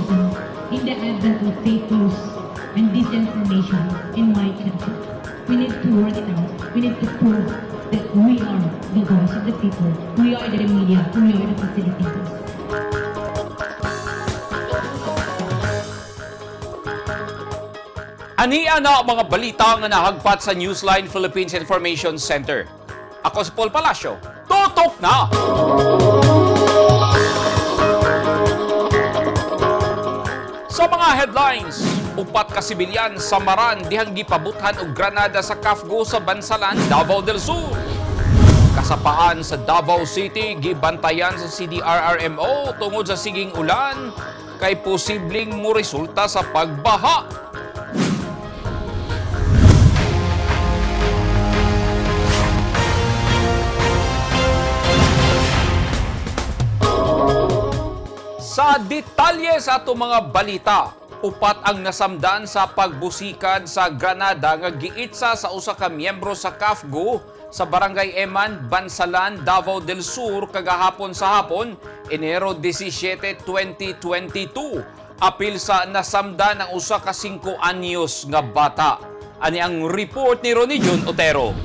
journalism in the advent of fake news and disinformation in my country. We need to work it out. We need to prove that we are the voice of the people. We are the media. We are the facilitators. Ania na ang mga balita nga nahagpat sa Newsline Philippines Information Center. Ako si Paul Palacio. Tutok na! Sa mga headlines, upat ka sibilyan sa Maran dihang gipabuthan og granada sa Kafgo sa Bansalan, Davao del Sur. Kasapaan sa Davao City gibantayan sa CDRRMO tungod sa siging ulan kay posibleng moresulta sa pagbaha. Sa detalye sa atong mga balita, upat ang nasamdan sa pagbusikad sa Granada nga giitsa sa usa ka miyembro sa CAFGO sa Barangay Eman, Bansalan, Davao del Sur kagahapon sa hapon, Enero 17, 2022. Apil sa nasamdan ang usa ka 5 anyos nga bata. Ani ang report ni Ronnie Jun Otero.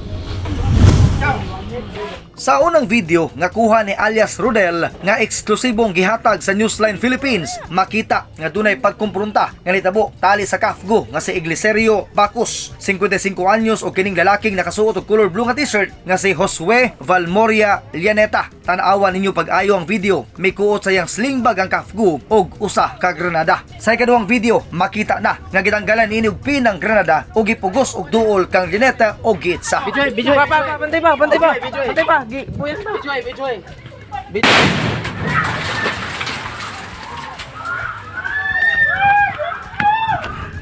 Sa unang video nga kuha ni alias Rodel nga eksklusibong gihatag sa Newsline Philippines, makita nga dunay pagkumpronta nga nitabo tali sa Kafgo nga si Igliserio Bacos, 55 anyos, og kining lalaking nakasuot og color blue nga t-shirt nga si Josue Valmoria Lianeta. Tan-awan ninyo pag-ayo ang video, mikuot sa iyang sling bag ang Kafgo og usa ka granada. Sa ikaduhang video, makita na nga gitanggalan ini og pin ang granada og gipugos og duol kang Lianeta og giitsa. Bijoy, Bijoy. Pa, pa, pa, bantay pa, bantay pa. Bantay pa. Buyan pa. Bijoy, Bijoy.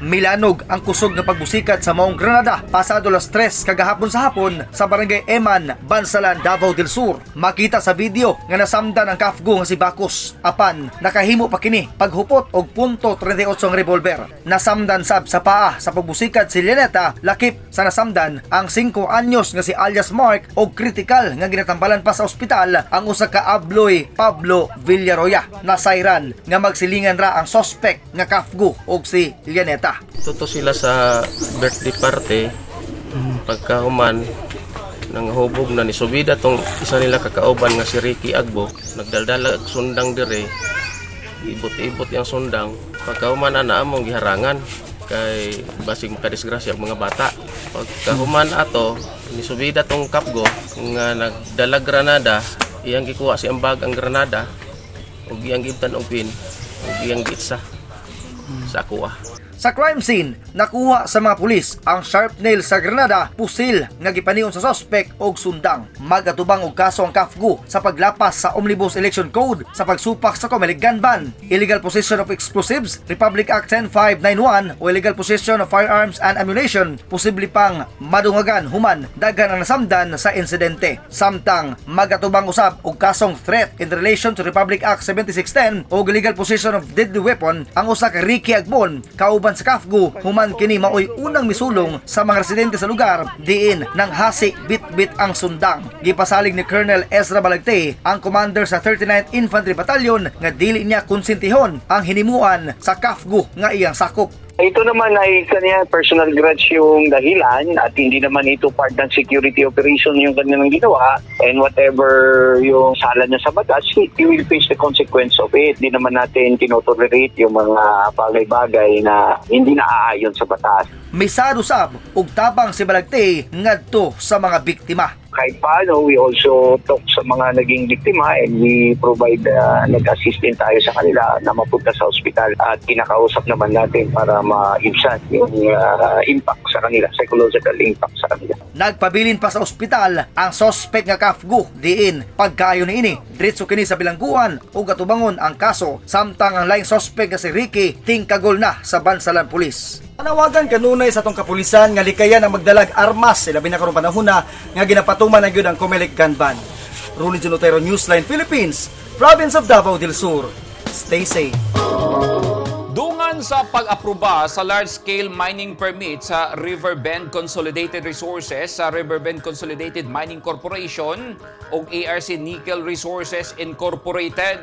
Milanog ang kusog nga pagbusikat sa maong Granada pasado las 3 kagahapon sa hapon sa Barangay Eman, Bansalan, Davao del Sur. Makita sa video nga nasamdan ang kafgo nga si Bacos. Apan nakahimo pa kini paghupot og .38 ang revolver. Nasamdan sab sa paa sa pagbusikat si Leneta, lakip sa nasamdan ang 5 anyos nga si alias Mark og kritikal nga ginatambalan pa sa ospital ang usa ka Abloy Pablo Villaroya. Nasayran nga magsilingan ra ang sospek nga kafgo og si Llaneta. Tuto sila sa birthday party. Pagkahuman, nanghubog na ni Subida tong isa nila kakauban nga si Ricky Agbo. Nagdaldala og sundang dire. Ibot-ibot yung sundang. Pagkahuman ana among giharangan kay basig makadisgrasya ang mga bata. Pagkahuman ato, ni Subida tong kapgo nga nagdala granada, iyang gikuha si ambag ang granada ug iyang giibtan og pin ug iyang giitsa sa akuha. Sa crime scene, nakuha sa mga pulis ang sharp nail sa granada, pusil nga gipanion sa sospek og sundang. Magatubang og kaso ang KAFGU sa paglapas sa Omnibus Election Code sa pagsupak sa Comelec gun ban, illegal possession of explosives, Republic Act 10591 o illegal possession of firearms and ammunition, posible pang madungagan human daghan ang nasamdan sa insidente. Samtang magatubang usab og kasong threat in relation to Republic Act 7610 o illegal possession of deadly weapon ang usa ka Ricky Agbon kauban sa Kafgo human kini maoy unang misulong sa mga residente sa lugar diin nang hasi bit-bit ang sundang. Gipasalig ni Colonel Ezra Balagte ang commander sa 39th Infantry Battalion nga dili niya konsentihon ang hinimuan sa Kafgo nga iyang sakop. Ito naman ay kanya personal grudge yung dahilan at hindi naman ito part ng security operation yung kanilang ginawa, and whatever yung sala niya sa batas, he will face the consequence of it. Hindi naman natin tinotolerate yung mga bagay-bagay na hindi naaayon sa batas. Misado sab og tabang si Balagte ngadto sa mga biktima. Kahit paano, we also talk sa mga naging biktima and we provide, nag-assist din tayo sa kanila na mapunta sa ospital at kinakausap naman natin para maibsan yung impact sa kanila, psychological impact sa kanila. Nagpabilin pa sa ospital ang sospek nga Kafgo diin pagkayo niini. Diretso kini sa bilangguan ug atubangon ang kaso samtang ang laing sospek nga si Ricky tingkagol na sa Bansalan Police. Panawagan kanunay sa atong kapulisan nga likayan ang magdalag armas, labi na karong panahon na nga ginapatuman na gyud ang Comelec gun ban. Ronnie John Otero, Newsline Philippines, Province of Davao del Sur. Stay safe. Dungan sa pag-aproba sa large-scale mining permit sa Riverbend Consolidated Resources sa Riverbend Consolidated Mining Corporation o ARC Nickel Resources Incorporated.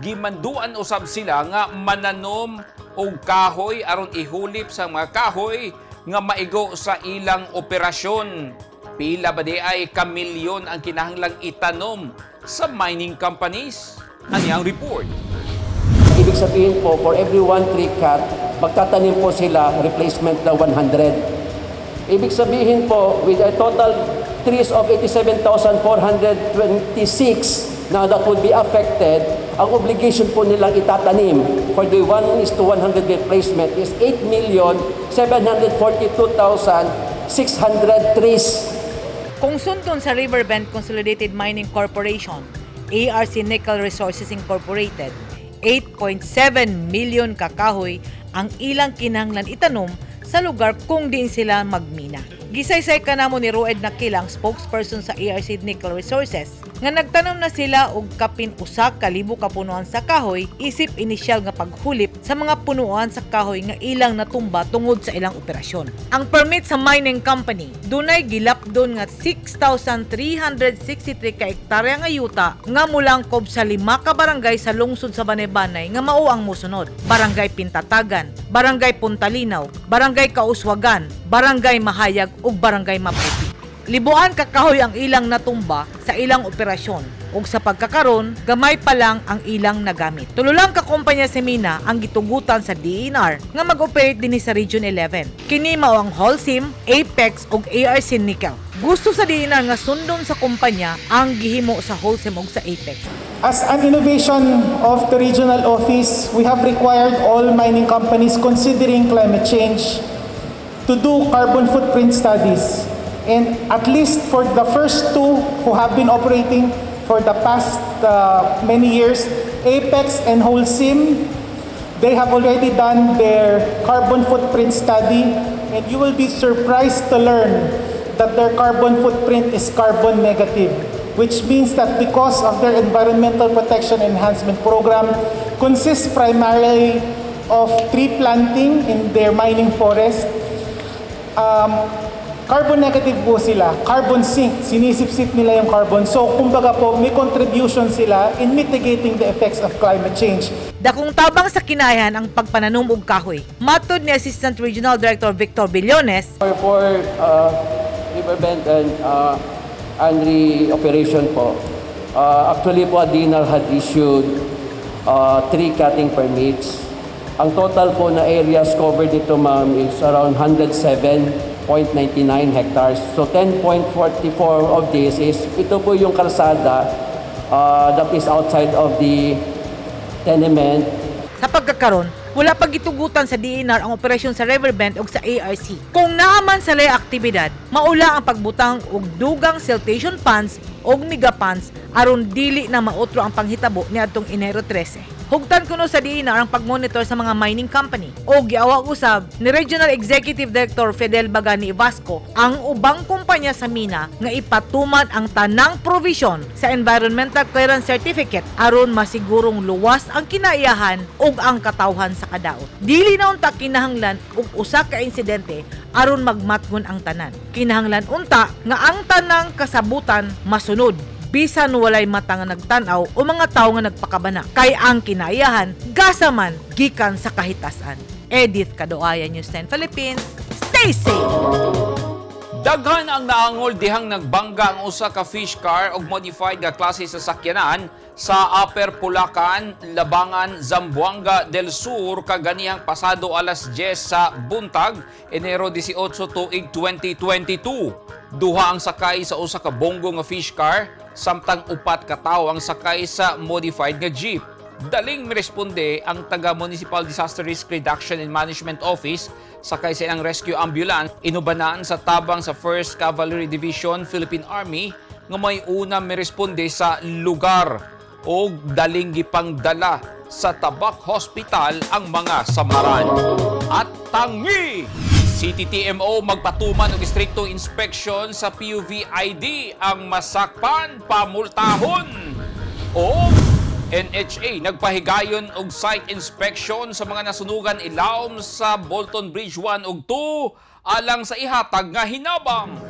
Gimanduan usab sila nga mananom og kahoy aron ihulip sa mga kahoy nga maigo sa ilang operasyon. Pila ba di ay kamilyon ang kinahanglang itanom sa mining companies? Ani ang report. Ibig sabihin po, for every one tree cut, magtatanim po sila replacement na 100. Ibig sabihin po, with a total trees of 87,426 na that would be affected, ang obligation po nilang itatanim for the 1:100 replacement is 8,742,600 trees. Kung sundon sa Riverbend Consolidated Mining Corporation, ARC Nickel Resources Incorporated, 8.7 million kakahoy ang ilang kinahanglan itanom sa lugar kung diin sila magmina. Gisaysay kanamo ni Roed Nakilang, spokesperson sa ARC Nickel Resources, nga nagtanom na sila og kapin 1,000 ka punuan sa kahoy isip inisyal nga paghulip sa mga punuan sa kahoy nga ilang natumba tungod sa ilang operasyon. Ang permit sa mining company dunay gilapdon nga 6,363 ka ektarya nga yuta nga mulangkob sa lima ka barangay sa lungsod sa Banay-Banay nga mao ang mosunod: Barangay Pintatagan, Barangay Puntalinaw, Barangay Kauswagan, Barangay Mahayag ug Barangay Maputi. Libuan ka kahoy ang ilang natumba sa ilang operasyon ug sa pagkakaron gamay pa lang ang ilang nagamit. Tulo lang ka kumpanya sa mina ang gitugutan sa DENR nga mag-operate dinhi sa Region 11. Kini mao ang Holcim, Apex ug ARC Nickel. Gusto sa DENR nga sundon sa kumpanya ang gihimo sa Holcim ug sa Apex. As an innovation of the regional office, we have required all mining companies considering climate change to do carbon footprint studies. And at least for the first two who have been operating for the past many years, Apex and Holcim, they have already done their carbon footprint study, and you will be surprised to learn that their carbon footprint is carbon negative, which means that because of their environmental protection enhancement program consists primarily of tree planting in their mining forest, carbon negative po sila, carbon sink, sinisipsip nila yung carbon. So, kumbaga po, may contribution sila in mitigating the effects of climate change. Dakong tabang sa kinayan ang pagpananom og kahoy. Matod ni Assistant Regional Director Victor Billones, For Riverbend and Henry operation po, actually po, DENR had issued three cutting permits. Ang total po na areas covered nito, ma'am, is around 107.99 hectares. So 10.44 of this is, ito po yung kalsada that is outside of the tenement. Sa pagkakaron, wala pa gitugutan sa DENR ang operasyon sa Riverbend ug sa ARC. Kung naa man sa aktibidad, maula ang pagbutang og dugang siltation ponds og megaponds aron dili na mautro ang panghitabo niadtong Enero 13. Hugtan kuno sa DENR ang pagmonitor sa mga mining company. O giawag usab ni Regional Executive Director Fidel Bagani Vasco ang ubang kumpanya sa mina nga ipatuman ang tanang provision sa Environmental Clearance Certificate aron masigurong luwas ang kinaiyahan ug ang katawhan sa kadaot. Dili na unta kinahanglan og usa ka insidente aron magmatngon ang tanan. Kinahanglan unta nga ang tanang kasabutan masunod bisan walay mata nga nagtan-aw o mga tawo nga nagpakabana kay ang kinaiyahan gasa man gikan sa kahitasan. Edith Kadoaya, News 10 Philippines. Stay safe! Daghan ang naangol dihang nagbangga ang usa ka fish car og modified nga klase sa sakyanan sa Upper Pulacan, Labangan, Zamboanga del Sur kaganihang pasado alas 10 sa buntag, Enero 18 tuig 2022. Duha ang sakay sa usa ka bonggo nga fish car samtang upat ka tawo ang sakay sa modified nga jeep. Daling miresponde ang taga Municipal Disaster Risk Reduction and Management Office sakay sa ilang rescue ambulance, inubanaan sa tabang sa 1st Cavalry Division, Philippine Army, nga may una miresponde sa lugar o daling gipangdala sa Tabak Hospital ang mga samaran. At tangi! CTTMO magpatuman og istriktong inspection sa PUV ID, ang masakpan pamultahon. O NHA nagpahigayon og site inspection sa mga nasunugan ilawom sa Bolton Bridge 1 ug 2 alang sa ihatag nga hinabang.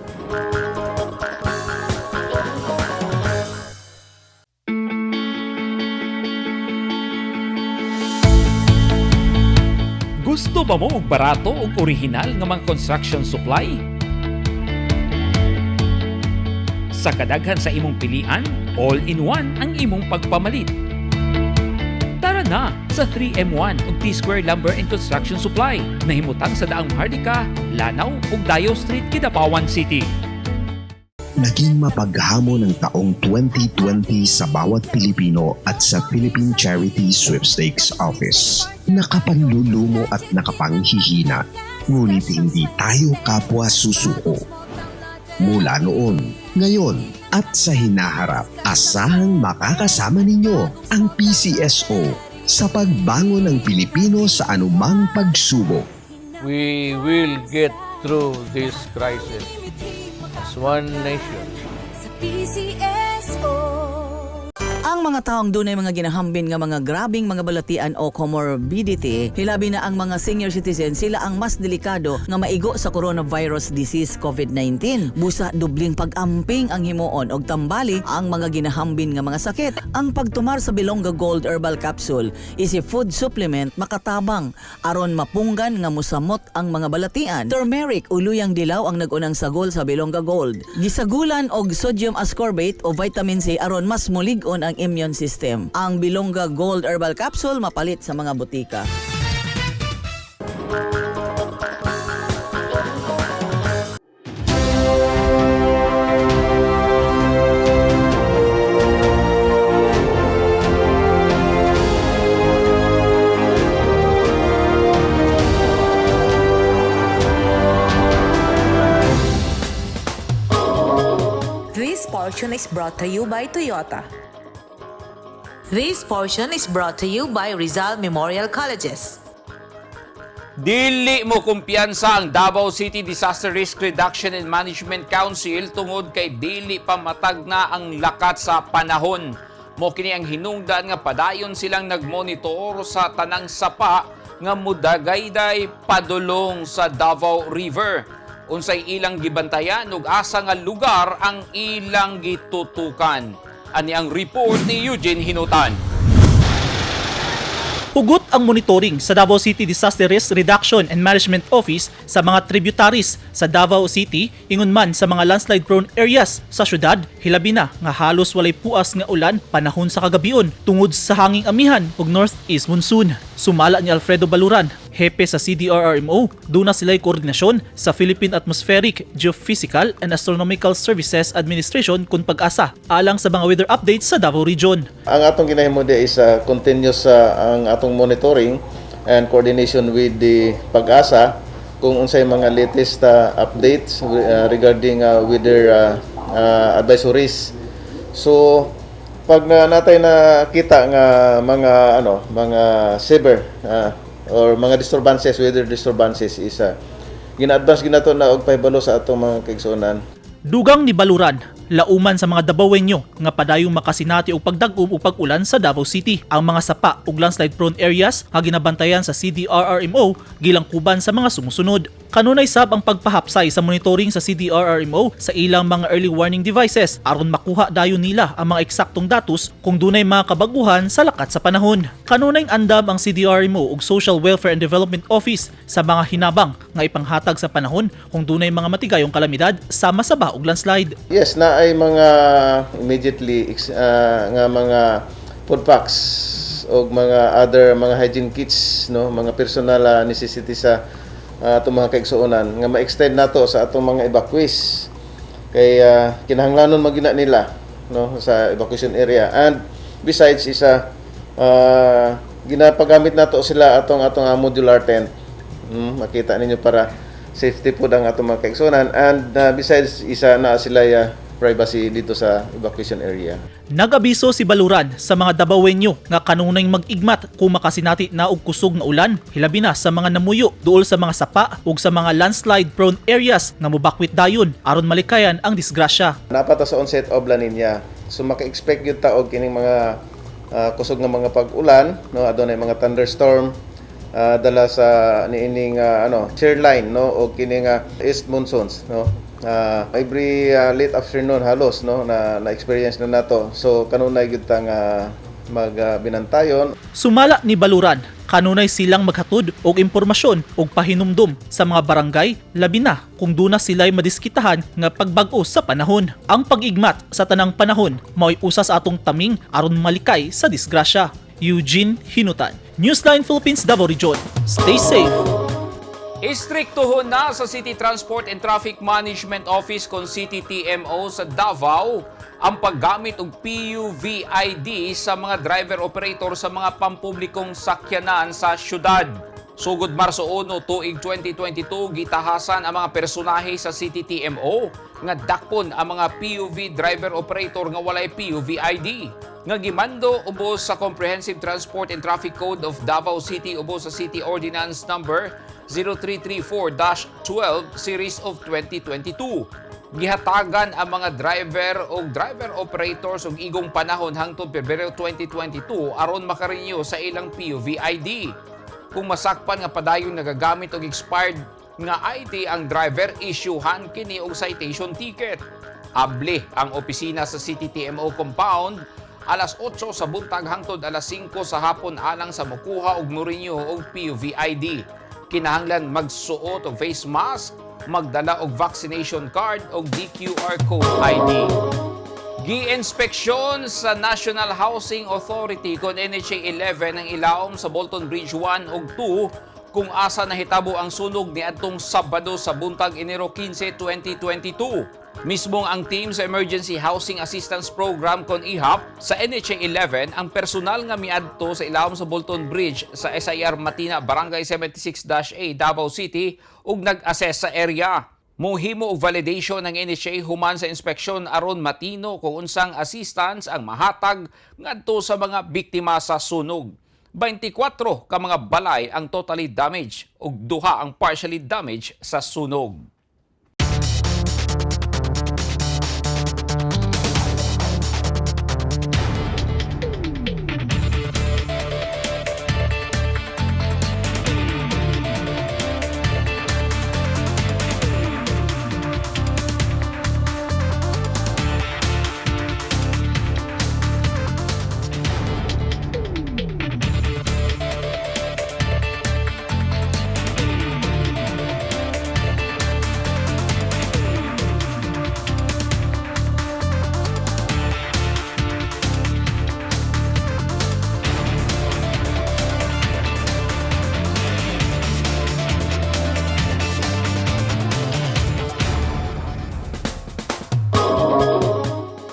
Gusto ba mo og barato ug original nga mga construction supply? Sa kadaghan sa imong pilian, all-in-one ang imong pagpamalit. Tara na sa 3M1 ug T-Square Lumber and Construction Supply. Nahimutang sa Daang Maharlika, Lanao ug Dayo Street, Kidapawan City. Naging mapaghamon ang taong 2020 sa bawat Pilipino at sa Philippine Charity Sweepstakes Office. Nakapanlulumo at nakapanghihina, ngunit hindi tayo kapwa susuko. Mula noon, ngayon at sa hinaharap, asahang makakasama ninyo ang PCSO sa pagbangon ng Pilipino sa anumang pagsubok. We will get through this crisis as one nation. PCSO. Ang mga taong dunay mga ginahambin nga mga grabing mga balatian o comorbidity, hilabi na ang mga senior citizen, sila ang mas delikado nga maigo sa coronavirus disease COVID-19. Busa dubling pag-amping ang himuon og tambali ang mga ginahambin nga mga sakit. Ang pagtumar sa Bilongga Gold Herbal Capsule is a food supplement makatabang aron mapunggan nga musamot ang mga balatian. Turmeric o luyang dilaw ang nagunang sagol sa Bilongga Gold. Gisagulan og sodium ascorbate o vitamin C aron mas mulig-on ang immune system. Ang Bilongga Gold Herbal Capsule mapalit sa mga botika. This portion is brought to you by Toyota. This portion is brought to you by Rizal Memorial Colleges. Dili mo kumpiyansa ang Davao City Disaster Risk Reduction and Management Council tungod kay dili pa matag na ang lakat sa panahon. Mo kini ang hinungdan nga padayon silang nagmonitor sa tanang sapa nga mudagayday padulong sa Davao River. Unsay ilang gibantayan ug asa nga lugar ang ilang gitutukan? Ani ang report ni Eugene Hinutan. Hugot ang monitoring sa Davao City Disaster Risk Reduction and Management Office sa mga tributaries sa Davao City, ingon man sa mga landslide-prone areas sa syudad, hilabi na nga halos walay puas nga ulan panahon sa kagabion tungod sa hanging amihan ug northeast monsoon. Sumala ni Alfredo Baluran, hepe sa CDRRMO, duna sila'y koordinasyon sa Philippine Atmospheric, Geophysical and Astronomical Services Administration kun PAGASA alang sa mga weather updates sa Davao Region. Ang atong ginahimo di is continuous ang atong monitoring and coordination with the PAGASA kung unsay mga latest updates regarding weather advisories. So pag na natay nakita nga mga ano, mga severe or mga disturbances, weather disturbances is gina-advance ginato na og pahibalo sa atong mga kaigsuonan. Dugang ni Baluran, lauman sa mga Dabawenyo nga padayong makasinati og pagdag-om ug pag-ulan sa Davao City. Ang mga sapa ug landslide prone areas nga ginabantayan sa CDRRMO gilangkuban sa mga sumusunod. Kanunay sab ang pagpahapsay sa monitoring sa CDRRMO sa ilang mga early warning devices aron makuha dayon nila ang mga eksaktong datos kung dunay mga kabaguhan sa lakat sa panahon. Kanunay andam ang CDRMO ug Social Welfare and Development Office sa mga hinabang nga ipanghatag sa panahon kung dunay mga matigayong kalamidad sama sa ba ug landslide. Yes, na ay mga immediately nga mga food packs o mga other mga hygiene kits, no, mga personal necessity sa atong mga kaigsuonan nga ma-extend nato sa atong mga evacuees kay kinahanglanon magina nila, no, sa evacuation area. And besides isa ginapagamit nato sila atong atong modular tent, makita ninyo para safety po ang atong mga kaigsuonan and besides isa na sila privacy dito sa evacuation area. Nagabiso si Baluran sa mga Dabawenyo nga kanunay mag-igmat kung makasinati na og kusog nga ulan, hilabi na sa mga namuyo duol sa mga sapa ug sa mga landslide prone areas nga mobakwit dayon aron malikayan ang disgrasya. Naa pa ta sa onset of La Nina. So maka-expect gyud ta og kining mga kusog nga mga pag-ulan, no, adunay mga thunderstorm dala sa niining ano, shear line, no, o kining east monsoons, no. Every late afternoon halos, no, na na-experience na nato. So kanunay gyud ta nga magbinantayon. Sumala ni Baluran, Kanunay silang maghatod og impormasyon ug pahinumdum sa mga barangay, labi na kung duna sila'y madiskitahan nga pagbag-o sa panahon. Ang pag-igmat sa tanang panahon mao'y usa sa atong taming aron malikay sa disgrasya. Eugene Hinutan, Newsline Philippines, Davao Region. Stay safe. Istriktuhon na sa City Transport and Traffic Management Office kon CTTMO sa Davao ang paggamit og PUV ID sa mga driver operator sa mga pampublikong sakyanan sa syudad. Sugod Marso 1 tuig 2022, gitahasan ang mga personahe sa CTTMO nga dakpon ang mga PUV driver operator nga walay PUV ID nga gimando ubos sa Comprehensive Transport and Traffic Code of Davao City ubos sa City Ordinance Number 0334-12 Series of 2022. Gihatagan ang mga driver o driver operators og igong panahon hangtod Pebrero 2022 aron makarenew sa ilang PUV ID. Kung masakpan nga padayon nagagamit og expired nga ID ang driver, isyuhan kini og citation ticket. Abli ang opisina sa CTTMO compound alas 8 sa buntag hangtod alas 5 sa hapon alang sa mokuha og morenew og PUV ID. Kinahanglan magsuot og face mask, magdala og vaccination card og DQR code ID. Gi-inspeksyon sa National Housing Authority kon NHA 11 ang ilawom sa Bolton Bridge 1 ug 2 kung asa nahitabo ang sunog niadtong Sabado sa buntag, Enero 15, 2022. Mismong ang team sa Emergency Housing Assistance Program kon EHAP sa NHA 11 ang personal nga miadto sa ilawom sa Bolton Bridge sa SIR Matina, Barangay 76-A, Davao City ug nag-assess sa area. Mohimo og validation ng NHA human sa inspeksyon aron matino kung unsang assistance ang mahatag ngadto sa mga biktima sa sunog. 24 ka mga balay ang totally damaged ug 2 ang partially damaged sa sunog.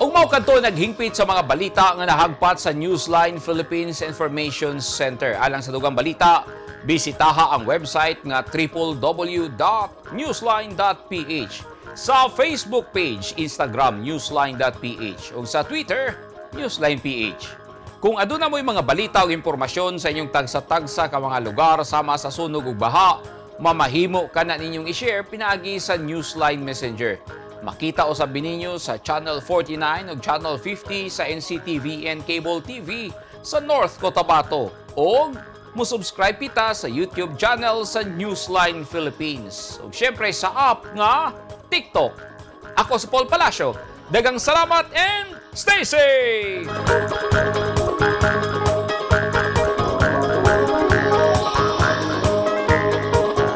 Ug mao kadto naghingpit sa mga balita nga nahagpat sa Newsline Philippines Information Center. Alang sa dugang balita, bisitaha ang website nga www.newsline.ph, sa Facebook page, Instagram, newsline.ph ug sa Twitter, newsline.ph. Kung aduna mo'y mga balita o impormasyon sa inyong tagsa-tagsa ka mga lugar sama sa sunog ug baha, mamahimo ka na ninyong i-share pinaagi sa Newsline Messenger. Makita usab ninyo sa Channel 49 ug Channel 50 sa NCTVN Cable TV sa North Cotabato. O mo-subscribe kita sa YouTube channel sa Newsline Philippines. Ug syempre sa app nga TikTok. Ako si Paul Palacio. Daghang salamat and stay safe!